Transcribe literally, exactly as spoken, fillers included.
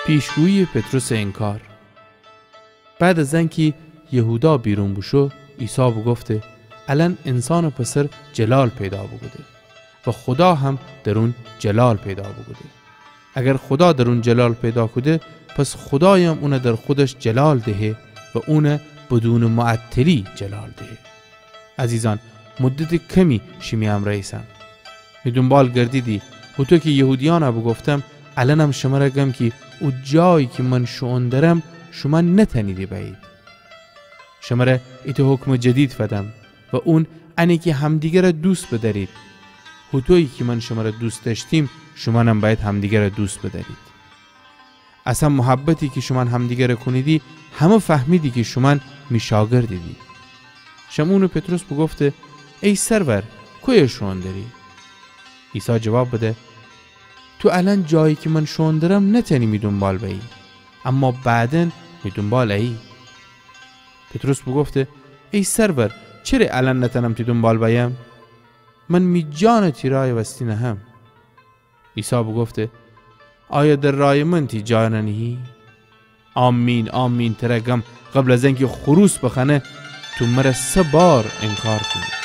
پیشگویی پطرس انکار. بعد از انکی یهودا بیرون بوشو، عیسی بوگفته: الأن انسانٚ پسر جلال پیدا بوکوده و خودا هم در اون جلال پیدا بوکوده. اگر خودا در اون جلال پیدا کوده، پس خودایم اون در خودش جلال دهه و اون بدونٚ معطلی جلال دهه. عزیزأن، مدتٚ کمی شیمی امرأ ایسم. می دونبال گردیدی، هوطو کی یهودیأن بوگفتم، الأنم شمر گم کی او جایی کی من شوئون درم، شومأن نتأنیدی بأیید. شمر ایتأ حکمٚ جدید فدم و اون انه کی همدیگر دوست بدأرید. هوطویی کی من شمر دوست دأشتیم، شومأنم بأید همدیگر دوست بدأرید. از ا محبتی کی شومأن همدیگر کونیدی، همه فهمیدی کی شومأن می شاگردیدی. شمعونٚ پطرس بوگفته: ای سرور، کویه شوئون دری؟ عیسی جواب بده: تو الأن جایی کی من شوئون درم نتأنی می دونبال بأیی، اما بعدا می دونبال أیی. پطرس بوگفته: ای سرور، چره الأن نتأنم تی دونبال بأیم؟ من می جان تی رأی وستی نهم. عیسی بوگفته: آیا در رأیٚ من تی جان نیهی؟ آمین، آمین، تر گم، قبل از انکی خروس بخوأنه، تو مر سه بار انکار کونی.